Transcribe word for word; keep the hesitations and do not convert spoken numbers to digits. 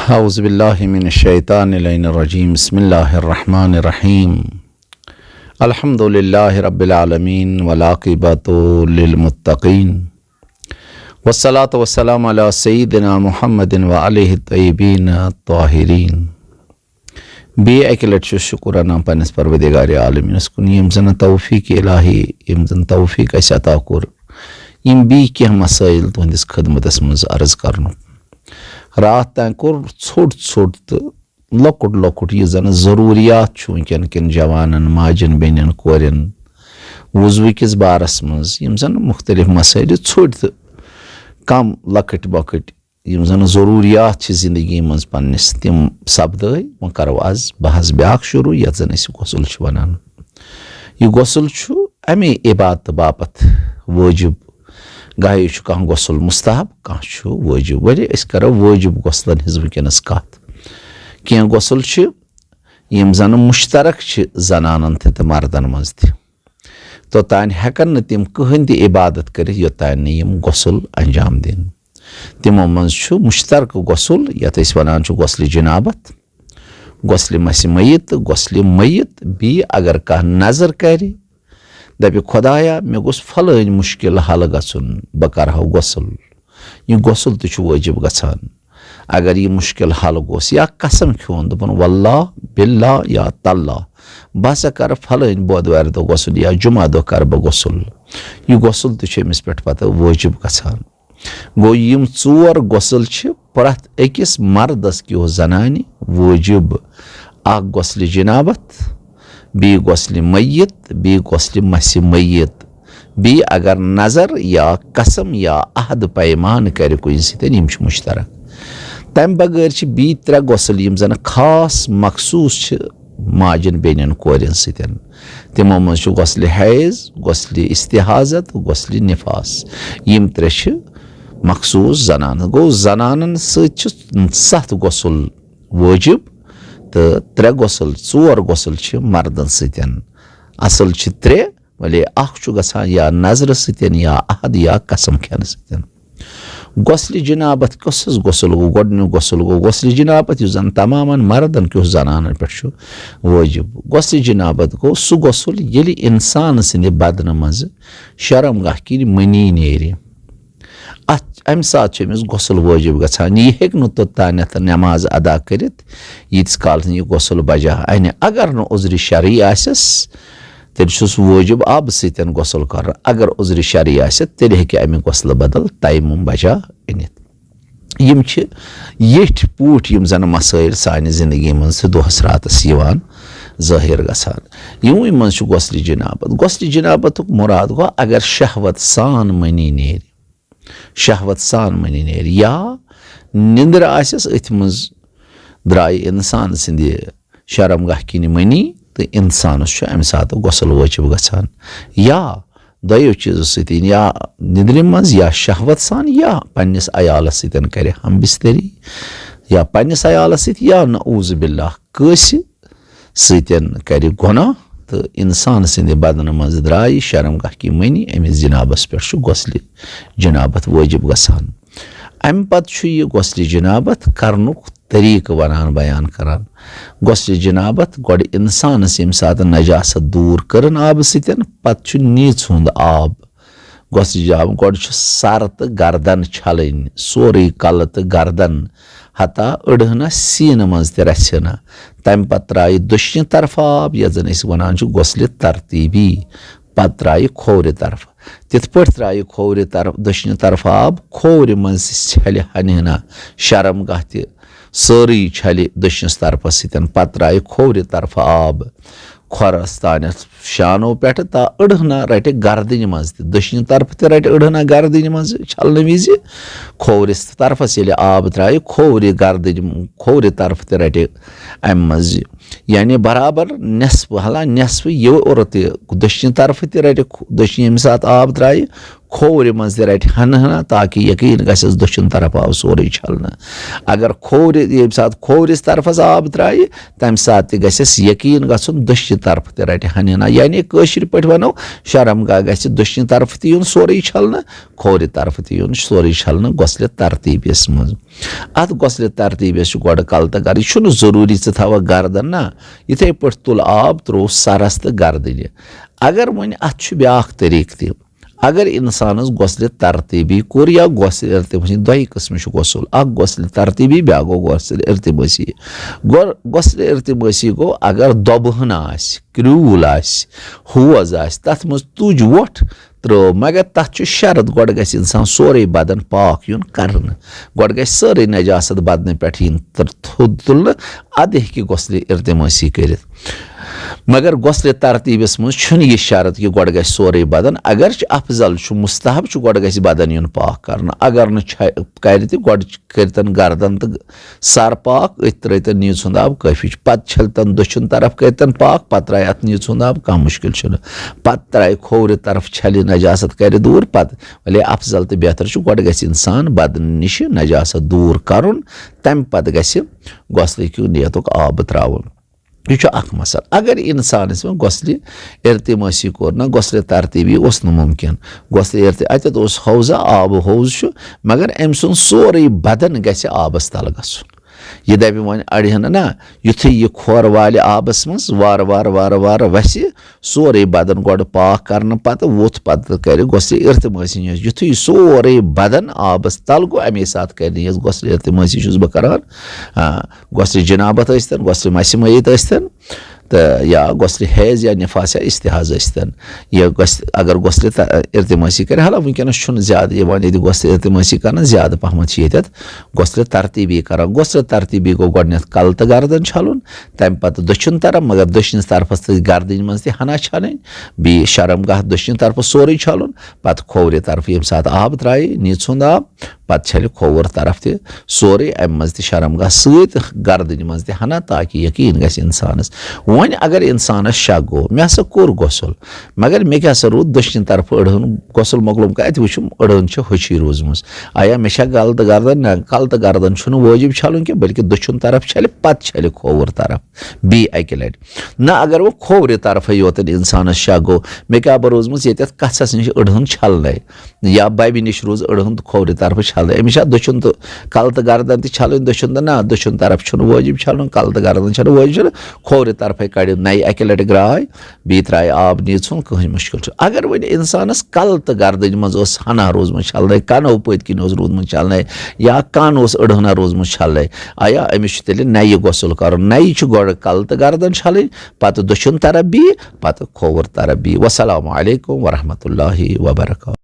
أعوذ بالله من الشيطان اللعين الرجيم. بسم الله الرحمن الرحيم. الحمد لله رب العالمين والعاقبة للمتقين. والصلاة والسلام على سيدنا محمد وآله الطيبين الطاهرين. بیٚیہِ اَکہِ لَٹہِ چھُس شُکُر اَنان پنٛنِس پروردگار عالمیٖنَس کُن، ییٚمۍ زَن توفیٖق الٰہی، ییٚمۍ زَن توفیٖق اَسہِ عطا کوٚر یِم بیٚیہِ کینٛہہ مسٲیِل تُہٕنٛدِس خدمتَس منٛز عرض کرنُک۔ راتھ تام کوٚر ژھوٚٹ ژھوٚٹ تہٕ لۄکُٹ لۄکُٹ یہِ زَن ضروٗریات چھُ وٕنکیٚن کٮ۪ن جوانَن، ماجَن، بیٚنٮ۪ن، کورٮ۪ن، وضوٗ کِس بارَس منٛز، یِم زَن مُختٔلِف مسٲیِل ژھوٚٹۍ تہٕ کم لۄکٕٹۍ مۄکٕٹۍ یِم زَن ضروٗریات چھِ زندگی منٛز پننِس، تِم سپدٲے۔ وۄنۍ کرو آز بحث بیٛاکھ شروع، یَتھ زَن أسۍ غسل چھِ وَنان۔ یہِ غسل چھُ اَمے عبادتہٕ باپتھ وٲجِب۔ گاہے چھُ کانٛہہ غسل مستحب، کانٛہہ چھُ وٲجِب۔ وۄنۍ أسۍ کرو وٲجِب غسلن ہٕنٛز وٕنکیٚنَس کَتھ۔ کینٛہہ غسل چھِ، یِم زَن مُشترک چھِ زنانَن تہِ تہٕ مردَن منٛز تہِ۔ توٚتانۍ ہٮ۪کَن نہٕ تِم کٕہٕنۍ تہِ عبادت کٔرِتھ، یوٚتانۍ نہٕ یِم غسل انجام دِن۔ تِمو منٛز چھُ مُشترکہٕ غسل، یَتھ أسۍ وَنان چھِ غسلِ جنابت، غسلِ مسِ میت تہٕ غسلِ میت۔ بیٚیہِ اگر کانٛہہ نظر کَرِ، دَپہِ، "خۄدایا، مےٚ گوٚژھ فلٲنۍ مُشکِل حل گژھُن، بہٕ کَرٕ ہا غسل۔" یہِ غسل تہِ چھُ وٲجِب گژھان۔ اگر یہِ مُشکِل حل گوٚژھ یا قسم کھیوٚن، دوٚپُن، "واللہ، باللہ یا تاللہ، بہٕ ہسا کَرٕ فلٲنۍ بۄدوارِ دۄہ غسل یا جمعہ دۄہ کَرٕ بہٕ غسل۔" یہِ غسل تہِ چھُ أمِس پٮ۪ٹھ پَتہٕ وٲجِب گژھان۔ گوٚو، یِم ژور غسل چھِ پرٛٮ۪تھ أکِس مردس کیو زنانہِ وٲجِب۔ اکھ غسلِ جنابت، بیٚیہِ غسلِ میت، بیٚیہِ غسلِ مسِ میت، بیٚیہِ اگر نظر یا قسم یا عہد پیمان کرِ کُنہِ سۭتۍ، یِم چھِ مُشترک۔ تَمہِ بغٲر چھِ بیٚیہِ ترٛےٚ غسل، یِم زن خاص مخصوٗص چھِ ماجن بیٚنٮ۪ن کورٮ۪ن سۭتۍ۔ تِمو منٛز چھُ غسلِ حیض، غسلِ استحاضہ تہٕ غسلِ نفاس۔ یِم ترٛےٚ چھِ مخصوٗص زنانن۔ گوٚو، زنانن سۭتۍ چھِ ستھ غسل وٲجِب تہٕ ترٛےٚ غسل، ژور غسل چھِ مردن سۭتۍ۔ اصل چھِ ترٛےٚ، ولی اکھ چھُ گژھان یا نظرٕ سۭتۍ یا عہد یا قسم کھٮ۪نہٕ سۭتۍ۔ غسلِ جنابت کُس حظ غسل گوٚو؟ گۄڈٕنیُک غسل گوٚو غسلِ جنابت، یُس زن تمامن مردن کیُتھ زنانن پٮ۪ٹھ چھُ وٲجِب۔ غسلِ جنابت گوٚو سُہ غسل، ییٚلہِ انسان سٕنٛدِ بدنہٕ منٛزٕ شرم گاہ کِنۍ منی نیرِ۔ اتھ، امہِ ساتہٕ چھُ أمِس غسل وٲجِب گژھان۔ یہِ ہیٚکہِ نہٕ توٚتانٮ۪تھ نماز ادا کٔرِتھ، ییٖتِس کالس نہٕ یہِ غسل بجا انہِ۔ اگر نہٕ عذرِ شرعی آسٮ۪س، تیٚلہِ چھُس وٲجِب آبہٕ سۭتۍ غسل کرُن۔ اگر عذرِ شرعی آسہِ، تیٚلہِ ہیٚکہِ امہِ غسلہٕ بدل تیمم بجا أنِتھ۔ یِم چھِ ییٚٹھۍ پوٗٹھۍ، یِم زن مسٲیل سانہِ زندگی منٛز چھِ دۄہس راتس یِوان ظٲہِر گژھان۔ یِموٕے منٛز چھُ غسلِ جنابت۔ غسلِ جنابتُک مُراد گوٚو، اگر شہوت سان منی نیرِ، شہوت سان منی نیرِ، یا نِندٕر آسٮ۪س أتھۍ منٛز درٛایہِ اِنسان سٕنٛدِ شرم گاہ کِنۍ منی، تہٕ اِنسانس چھُ اَمہِ ساتہٕ غسل وٲجِب گژھان۔ یا دۄیو چیٖزو سۭتۍ، یا نِندرِ منٛز، یا شہوت سان، یا پننِس عیالس سۭتۍ کرِ ہم بستری، یا پننِس عیالس سۭتۍ، یا نعوذ باللہ کٲنٛسہِ سۭتۍ کرِ گۄناہ، تہٕ اِنسان سٕنٛدِ بدنہٕ منٛز درٛایہِ شرم گاہ کِنۍ منی، أمِس جنابس پٮ۪ٹھ چھُ غسلِ جنابت وٲجِب گژھان۔ امہِ پتہٕ چھُ یہِ غسلِ جنابت کرنُک طریٖقہٕ ونان، بیان کران۔ غسلِ جنابت، گۄڈٕ اِنسانس ییٚمہِ ساتہٕ نجاست دوٗر کٔرٕن آبہٕ سۭتۍ، پتہٕ چھُ نیٖژ ہُنٛد آب۔ غسلِ جنابت، گۄڈٕ چھُ سر تہٕ گردن چھلٕنۍ، سورُے کلہٕ تہٕ گردن، حتیٰ أڑہنہ سیٖنہٕ منٛز تہِ رژھِ ہنا۔ تمہِ پتہٕ ترٛایہِ دٔچھنہِ طرفہٕ آب، یتھ زن أسۍ ونان چھِ غسلِ ترتیٖبی۔ پتہٕ ترٛایہِ کھوورِ طرفہٕ۔ تِتھ پٲٹھۍ ترٛایہِ کھوورِ طرف، دٔچھنہِ طرفہٕ آب، کھوورِ منٛز تہِ چھلہِ ہنہِ ہنا شرم گاہ تہِ، سٲرٕے چھلہِ دٔچھنِس طرفس سۭتۍ۔ پتہٕ ترٛایہِ کھوورِ طرفہٕ آب کھۄرس تانٮ۪تھ شانو پٮ۪ٹھٕ تا أڑہنا رٹہِ گردنہِ منٛز تہِ، دٔچھنہِ طرفہٕ تہِ رٹہِ أڑہنا گردنہِ منٛز چھلنہٕ وِزِ۔ کھوورِس طرفس ییٚلہِ آب ترٛایہِ، کھوورِ گردنہِ، کھوورِ طرفہٕ تہِ رٹہِ امہِ منٛز، یعنی برابر نصف، حالانکہ نصف یہِ عورت تہِ دٔچھنہِ طرفہٕ تہِ رٹہِ، دٔچھنہِ ییٚمہِ ساتہٕ آب ترٛایہِ، کھوورِ منٛز تہِ رَٹہِ ہَنہٕ ہَنا، تاکہِ یقیٖن گژھٮ۪س دٔچھُن طرف آو سورُے چھَلنہٕ۔ اگر کھوورِ، ییٚمہِ ساتہٕ کھوورِس طرفَس آب ترٛایہِ، تَمہِ ساتہٕ تہِ گژھٮ۪س یقیٖن گژھُن دٔچھنہِ طرفہٕ تہِ رَٹہِ ہَنہٕ ہَنا۔ یعنی کٲشِرۍ پٲٹھۍ وَنو، شرم گاہ گژھِ دٔچھنہِ طرفہٕ تہِ یُن سورُے چھَلنہٕ، کھوورِ طرفہٕ تہِ یُن سورُے چھَلنہٕ غسلِ ترتیٖبِس منٛز۔ اَتھ غسلِ ترتیٖبِس چھُ گۄڈٕ کلہٕ تہٕ گردٕ، یہِ چھُنہٕ ضروٗری ژٕ تھاوَکھ گردن، نہ، یِتھَے پٲٹھۍ تُل آب، ترٛوو سرس تہٕ گردنہِ۔ اگر وۄنۍ اَتھ چھُ بیٛاکھ طریٖقہٕ تہِ، اگر اِنسانَس غسلِ ترتیٖبی کوٚر یا غسلِ التمٲسی، دۄیہِ قٕسمہٕ چھُ غسل، اَکھ غسلِ ترتیٖبی، بیٛاکھ گوٚو غسلِ التمٲسی۔ گۄ-، غسلِ التمٲسی گوٚو، اگر دۄبہٕ ہن آسہِ، کرٛوٗل آسہِ، ہوز آسہِ، تَتھ منٛز تُج وۄٹھ ترٛٲو، مگر تَتھ چھُ شرط، گۄڈٕ گژھِ اِنسان سورُے بدن پاک یُن کرنہٕ، گۄڈٕ گژھِ سٲرٕے نجاست بدنہٕ پٮ۪ٹھ یِن تہٕ تھوٚد تُلنہٕ، اَدٕ ہیٚکہِ غسلِ التمٲسی کٔرِتھ۔ مگر غسلِ ترتیٖبس منٛز چھُنہٕ یہِ شرط کہِ گۄڈٕ گژھِ سورُے بدن، اگرچہِ افضل چھُ، مستحب چھُ گۄڈٕ گژھِ بدن یُن پاک کرنہٕ، اگر نہٕ چھِ کرِ تہِ گۄڈٕ کٔرتن گردن تہٕ سر پاک، أتھۍ ترٲوتن نیٖژ ہُنٛد آب کٲفی چھُ۔ پتہٕ چھلتن دٔچھُن طرف کٔرتن پاک، پتہٕ ترایہِ اتھ نیٖژ ہُنٛد آب، کانٛہہ مُشکل چھُنہٕ۔ پتہٕ ترایہِ کھوورِ طرف چھلہِ نجاست کرِ دوٗر، پتہٕ، ولی افضل تہٕ بہتر چھُ گۄڈٕ گژھِ انسان بدنہٕ نِشہِ نجاست دوٗر کرُن، تمہِ پتہٕ گژھِ غسلٕکۍ نیتُک آب تراوُن۔ یہِ چھُ اکھ مسلہٕ۔ اگر انسانس وۄنۍ غسلِ التمٲسی کوٚر نہ، غسلِ ترتیٖبی اوس نہٕ ممکن، غسلِ التِ-، اتٮ۪تھ اوس حوضہ، آبہٕ حوض چھُ، مگر أمۍ سُنٛد سورُے بدن گژھِ آبس تل گژھُن۔ یہِ دَپہِ وۄنۍ اَڑِ ہَن نا، یُتھُے یہِ کھۄر والہِ آبَس منٛز، وارٕ وارٕ، وارٕ وارٕ وَسہِ، سورُے بدن گۄڈٕ پاک کرنہٕ پتہٕ ووٚتھ پتہٕ کرِ غسلِ التمٲسی ہٕنٛز۔ یُتھُے سورُے بدن آبَس تَل گوٚو، اَمے ساتہٕ کرِ نہٕ یَس غسلِ التمٲسی چھُس بہٕ کران۔ آ، غسلِ جنابت ٲسۍتن، غسلِ مسِ میت ٲسۍتن، تہٕ یا غسلِ حیض یا نفاس یا استحاض ٲسۍتن۔ یہِ گژھِ، اگر غسلِ ت-، التمٲسی کرِ، حالانکہ وٕنکیٚنَس چھُنہٕ زیادٕ یِوان ییٚتہِ غسلِ التمٲسی کرنہٕ، زیادٕ پہمتھ چھِ ییٚتٮ۪تھ غسلِ ترتیٖبی کران۔ غسلِ ترتیٖبی گوٚو گۄڈٕنٮ۪تھ کلہٕ تہٕ گردن چھلُن، تَمہِ پتہٕ دٔچھُن طرف، مگر دٔچھنِس طرفس تہٕ گردنہِ منٛز تہِ ہنا چھلٕنۍ، بیٚیہِ شرم گاہ دٔچھنہِ طرفہٕ سورُے چھلُن، پتہٕ کھوورِ طرفہٕ ییٚمہِ ساتہٕ آب ترٛایہِ، نیٖژ ہُنٛد آب، پتہٕ چھلہِ کھووُر طرف تہِ سورُے، امہِ منٛز تہِ شرم گاہ سۭتۍ، گردنہِ منٛز تہِ ہنا، تاکہِ یقیٖن گژھِ انسانس۔ وۄنۍ اگر انسانس شک گوٚو، مےٚ ہسا کوٚر غسل، مگر مےٚ کیٛاہ سا روٗد دٔچھنہِ طرفہٕ أڑہن غسل مۄکلوم، کتہِ وٕچھُم، أڑہن چھِ ہوٚچھٕے روٗزمٕژ۔ آیا مےٚ چھا کلہٕ تہٕ گردن؟ نہ، کلہٕ تہٕ گردن چھُنہٕ وٲجِب چھلُن کینٛہہ، بلکہِ دٔچھُن طرف چھلہِ، پتہٕ چھلہِ کھووُر طرف بیٚیہِ اکہِ لٹہِ۔ نہ، اگر وۄنۍ کھوورِ طرفے یوتن انسانس شک گوٚو، مےٚ کیٛاہ بہٕ روٗزمٕژ ییٚتٮ۪تھ کژھس نِش أڑہن چھلنے، یا ببہِ نِش روٗز أڑہن تہٕ کھوورِ طرفہٕ چھلنے، أمِس چھا دٔچھُن تہٕ کلہٕ تہٕ گردن تہِ چھلٕنۍ دٔچھُن تہٕ؟ نہ، دٔچھُن طرف چھُنہٕ وٲجِب چھلُن، کلہٕ تہٕ گردن چھنہٕ وٲجِب چھلٕنۍ، کھوورِ طرفے کڑِ نَیہِ اکہِ لٹہِ گراے، بیٚیہِ ترٛایہِ آب نیٖژ ہُنٛد، کٕہٕنۍ مُشکِل چھُ۔ اگر وۄنۍ اِنسانَس کَلہٕ تہٕ گردٕنۍ منٛز ٲس ہنا روٗزمٕژ چھَلنَے، کَنو پٔتۍ کِنۍ اوس روٗدمُت چھَلنَے، یا کَن اوس أڑہَنا روٗزمُت چھَلنَے، آیا أمِس چھُ تیٚلہِ نَیہِ غسل کَرُن؟ نَیہِ چھُ گۄڈٕ کَلہٕ تہٕ گردَن چھَلٕنۍ، پَتہٕ دٔچھُن طرف بیٚیہِ، پَتہٕ کھووُر طرف بیٚیہِ۔ والسلام علیکم ورحمۃ اللہ وبرکاتہ۔